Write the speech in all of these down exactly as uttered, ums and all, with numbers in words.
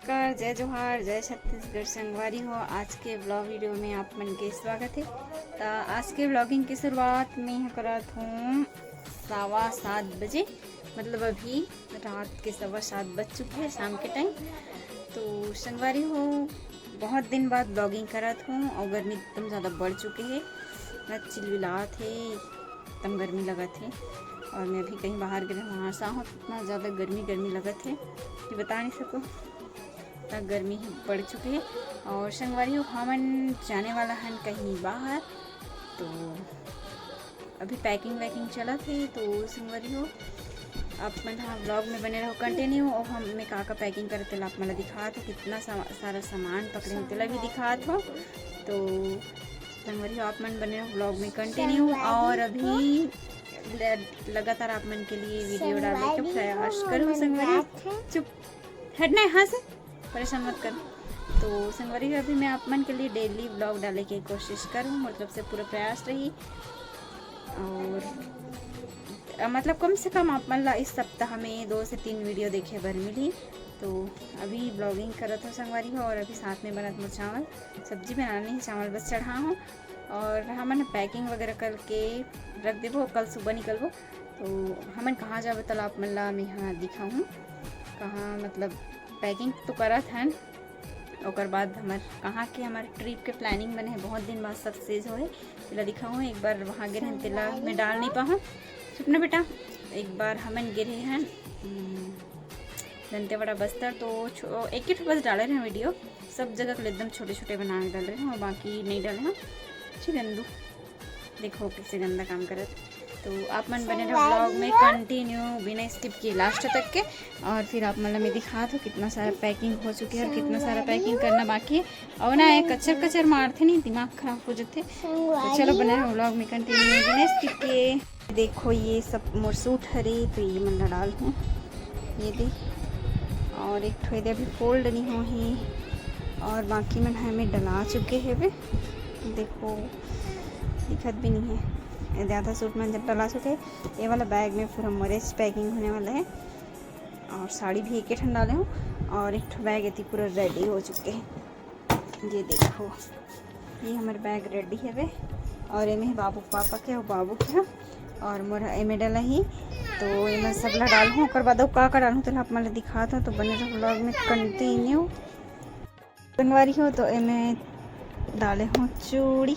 नमस्कार, जय जोहार, जय छत्तीसगढ़ संगवारी हो। आज के ब्लॉग वीडियो में आप मन के स्वागत है। त आज के ब्लॉगिंग की शुरुआत में यहाँ करत हूँ सवा सात बजे, मतलब अभी रात के सवा सात बज चुके हैं शाम के टाइम। तो संगवारी हो, बहुत दिन बाद ब्लॉगिंग करत हूँ और गर्मी एकदम ज़्यादा बढ़ चुके है, इतना चिलविलात है, एकदम गर्मी लगत है। और मैं अभी कहीं बाहर गए हूँ, वहाँ से हूँ, इतना ज़्यादा गर्मी गर्मी लगत है कि बता नहीं सको, इतना गर्मी ही बढ़ चुके है। और संगवारी हो, हमन जाने वाला हन कहीं बाहर, तो अभी पैकिंग वैकिंग चलत है। तो संगवारी हो, आप मन हा ब्लॉग में बने रहो कंटिन्यू। और हम मैं का का पैकिंग करत तेला आप मन ला दिखात हो, कितना सा, सारा सामान पकड़े हो तेला भी दिखात हो। तो संगवारी हो, आप मन बने रहो ब्लॉग में कंटिन्यू। और अभी ल- लगातार आप मन के लिए वीडियो डाले के प्रयास करूँ संगवारी। चुप, हटना है यहाँ से, परेशान मत कर। तो संगवारी हो, अभी मैं आप मन के लिए डेली ब्लॉग डाले के कोशिश करूँ, मतलब से पूरा प्रयास रही। और अ, मतलब कम से कम आप मन ला इस सप्ताह में दो से तीन वीडियो देखे बर मिली। तो अभी ब्लॉगिंग करत हो संगवारी हो, और अभी साथ में बनत मोर चावल, सब्जी बनानी है, चावल बस चढ़ा हूँ। और हमन पैकिंग वगैरह करके रख देबो, कल सुबह निकलबो। तो हमन कहाँ जाबो तेला आप मन ला मैं यहाँ दिखाऊँ, कहाँ मतलब पैकिंग तो करत हन, ओकर बाद हमर कहाँ के हमर ट्रिप के प्लानिंग बने है, बहुत दिन बाद सक्सेस होए, तेला दिखाऊँ। एक बार वहाँ गे रहन, तेला मैं डाल नहीं पाहूँ। चुप ना बेटा, एक बार हमन गे रहे हन, हम्म, दंतेवाड़ा बस्तर, तो छो- एक ही ठो बस डाले रहे वीडियो, सब जगह के एकदम छोटे छोटे बना के डाल रहे हैं और बाकी नहीं डाले हैं। छी गंदू, देखो कैसे गंदा काम करत। तो आप मन बने रहो ब्लॉग में कंटिन्यू बिना स्किप किए लास्ट तक के। और फिर आप मन ला मैं दिखात हो कितना सारा पैकिंग हो चुके है और कितना सारा पैकिंग करना बाकी है। और ना, ये कचर कचर मारथे नहीं, दिमाग खराब हो जाते। तो चलो, बने रहो ब्लॉग में कंटिन्यू बिना स्किप किए। देखो, ये सब मोर सूट हरे, तो ये मन ला डाल हूँ, ये दे। और एक ठो ये दे अभी फोल्ड नहीं हो ही, और बाकी मन है में डला चुके हैं वे। देखो, दिखत भी नहीं है, ये आधा सूट मन जब डला चुके हैं। ये वाला बैग में पूरा मोरे पैकिंग होने वाला है। और साड़ी भी एक ठन डाले हूँ, और एक ठो बैग एती पूरा रेडी हो चुके हैं। ये देखो, ये हमर बैग रेडी हवे, और एमे बाबू पापा के, बाबू के, और मोर एमे डला ही, तो एमे सब ला डालहूँ। ओकर बाद अउ का का डालहूँ, तेला आप मन ला दिखात हूँ, तो बने रहो ब्लॉग में कंटिन्यू। संगवारी हो, तो एमे डाले हूँ चूड़ी,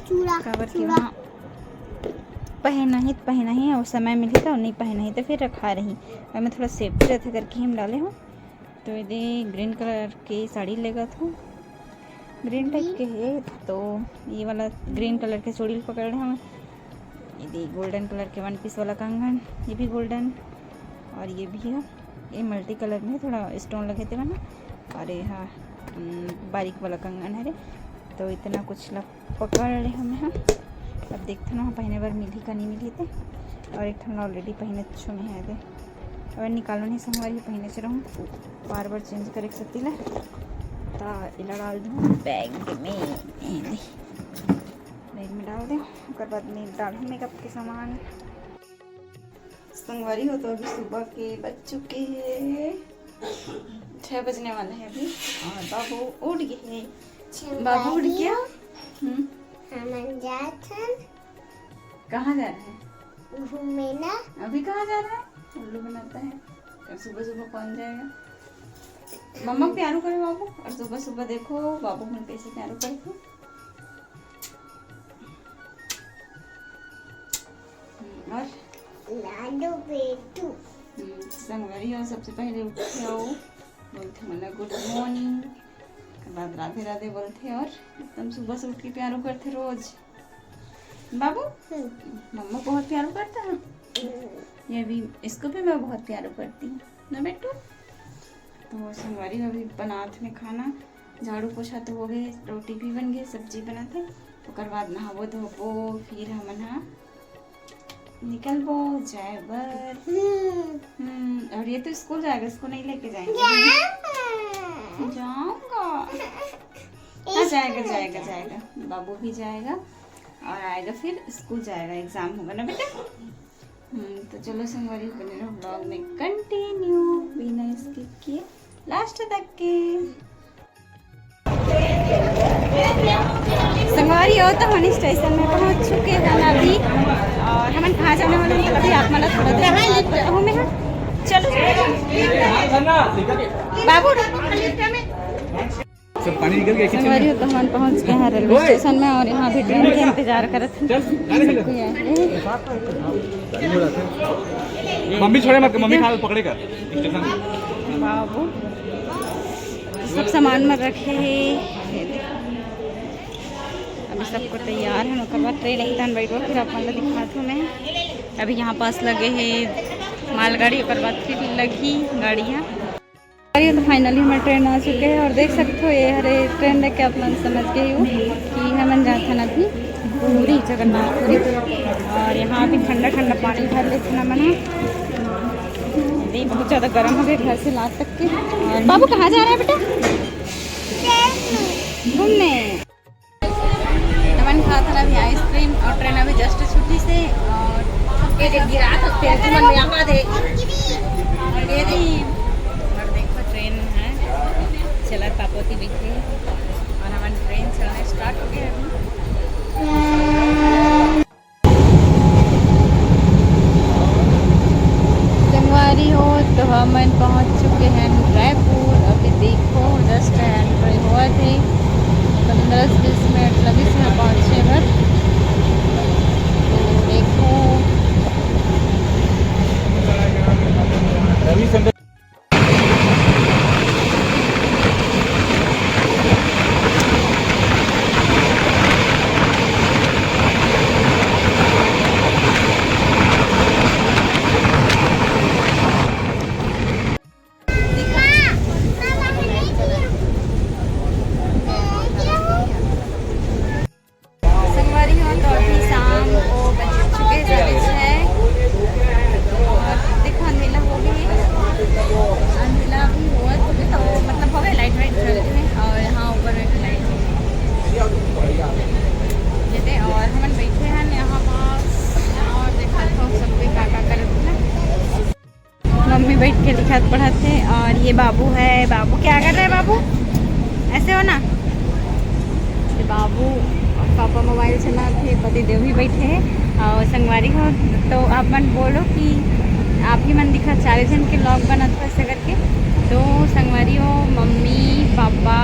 चूड़ा, काबर के चूड़ा। वहाँ पहना ही, पहना ही, और समय मिलही तो नहीं पहना ही तो फिर रखा रही, एमे थोड़ा सेफ्टी रहथे करके हम डाले हूँ। तो ये दे ग्रीन कलर के साड़ी लेगत हूँ, ग्रीन टाइप के है, तो ये वाला ग्रीन कलर के चूड़ी पकड़े हूँ। ये दे गोल्डन कलर के वन पीस वाला कंगन, ये भी गोल्डन, और ये भी है, ये मल्टी कलर में थोड़ा स्टोन लगे थे ना, और ये हाँ, हम्म, बारीक वाला कंगन है रे। तो इतना कुछ ला पकड़ ले हमें, हाँ। अब देखते ना, पहने बर मिलही का नहीं मिलही ते। और एक ठन ऑलरेडी पहने चुमे है दे, और निकालो नहीं, संगवारी पहने च रहूँ, बार बार चेंज करे के सती ले। ता इला डाल दूँ बैग में, ये ले, बैग में डाल दे। ओकर बाद में डालूँ मेकअप के सामान। संगवारी हो, तो अभी सुबह के बज चुके हैं, छः बजने वाले हैं अभी, और बाबू उठ गए हैं। बाबू उठ गया। हम्म। हमन जात हन। कहाँ जा रहे हैं? घूमे ना। अभी कहाँ जा रहा है? उल्लू बनाता है। और सुबह सुबह कौन जाएगा? मम्मा प्यारू करे बाबू। और सुबह सुबह देखो बाबू मन कैसे प्यारू करते हैं। हम्म, और लाडो बेटू। हम्म, संगवारी हो, सबसे पहले उठथे अउ बोलथे मोला गुड मॉर्निंग, ओकर बाद राधे राधे बोलथे, और एकदम सुबह से उठ के प्यारो करथे रोज। बाबू, हम्म। मम्मा बहुत प्यारो करता है। हम्म। ये भी, इसको भी मैं बहुत प्यारो करती हूँ ना बेटू। तो संगवारी हो, अभी बनात में खाना, झाड़ू पोछा तो हो गए, रोटी भी बन गए, सब्जी बनाते, ओकर बाद नहाबो धोबो, फिर हमन हा निकलबो जाए बर। हम्म। हम्म, और ये तो स्कूल जाएगा, इसको नहीं लेके जाएंगे। जाऊंगा। जाऊंगा। हाँ, जाएगा, जाएगा, जाएगा। बाबू भी जाएगा और आएगा, फिर स्कूल जाएगा, एग्जाम होगा ना बेटा। हम्म, तो चलो संगवारी, बने रहो ब्लॉग में कंटिन्यू बिना स्किप किए। लास्ट तक के। संगवारी हो, तो हमन स्टेशन में पहुंच चुके हैं अभी। और हमन कहाँ जाने वाले हैं, तो अभी आप मतलब थोड़ा देर बाद बताऊँ मैं। हाँ, चलो बाबू। सब पानी निकल गया किचन संगवारी में। हो, तो हमन पहुंच गए हैं रेलवे स्टेशन में और यहाँ भी ट्रेन के इंतजार करत हैं। चल, गाड़ी में चल। मम्मी छोड़े मत, मम्मी खा पकड़े कर स्टेशन में। बाबू, सब सामान मन रखे हैं। अभी सबको तैयार है, ओकर बाद ट्रेन एक तन बैठो, फिर अपन ला दिखात हूँ मैं। अभी यहाँ पास लगे है मालगाड़ी, ओकर बाद फिर लगी गाड़ियाँ। अरे, तो फाइनली हमर ट्रेन आ चुके हैं और देख सकते हो, ये हरे ट्रेन देख के आप मन समझ गए हो कि हमन जात हन अभी पुरी, जगन्नाथ पुरी। और यहाँ अभी ठंडा ठंडा पानी भर लेते ना मन। अरे, बहुत ज़्यादा गर्म हो गया घर से लात तक के। और बाबू कहाँ जा रहा है बेटा? घूमने। हमन खात हन अभी आइसक्रीम और ट्रेन अभी जस्ट छुट्टी से। और ये जो गिरा था, तेरे मन में यहाँ दे। ये नहीं। और देखो ट्रेन है, चला तापोती बैठे और हमन ट्रेन चलना स्टार्ट हो गया अभी। संगवारी हो, तो हमन पहुंच चुके हैं रायपुर। अभी देखो, जस्ट एंट्री हुआ थे, पंद्रह से बीस मिनट लगी से यहाँ पहुँचे बर। तो देखो, संगवारी हो, तो अभी शाम को बज चुके हैं साढ़े छः। और देखो, अंधेला हो गई है, अंधेला भी हुआ, तो मतलब हो गए, लाइट वाइट जल गए। और यहाँ ऊपर में भी लाइट जलते, और हमन बैठे हैं यहाँ पास। और देखा तो सब कोई का का करत है। मम्मी बैठ के लिखत पढ़त हे। और ये बाबू है, बाबू क्या कर रहे हैं बाबू? ऐसे हो ना, ये बाबू और पापा मोबाइल चलात हे, पति देव भी बैठे हैं। और संगवारी हो, तो आप मन बोलो कि आप ही मन दिखा, चार जन के vlog बनत हो ऐसे करके। तो संगवारी हो, मम्मी, पापा,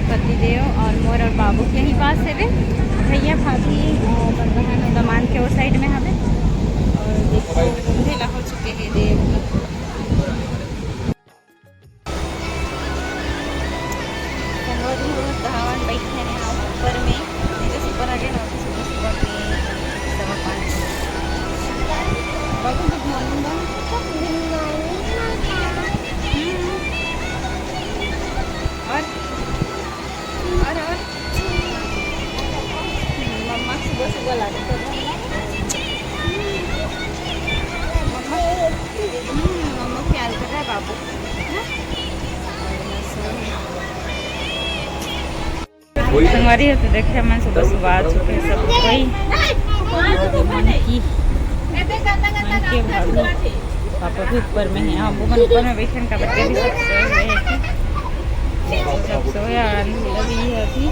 पति देव और मोर और बाबू के यहीं पास है। भैया, भाभी और बहन और दमान के वो साइड में हवे। और देखो, अंधेला हो चुके हैं देव। संगवारी हो, धावन बैठे हैं यहाँ ऊपर में, नीचे से ऊपर आ गए ना, तो सुबह सुबह के सवा पाँच। Welcome, good morning, ma'am। हम्म। और, और, और? मम्मा सुबह सुबह ला देते हैं। मम्मा, हम्म, मम्मा प्यार कर रहा है बाबू। संगवारी हो, तो देखे, हमन सुबह सुबह आ चुके हैं सब कोई। मन की, मन के भाभी, पापा भी ऊपर में है। हम वो मन ऊपर में बैठे हैं, का बच्चे भी सब सोए हुए हैं। सब सोए, आनंद भी है अभी।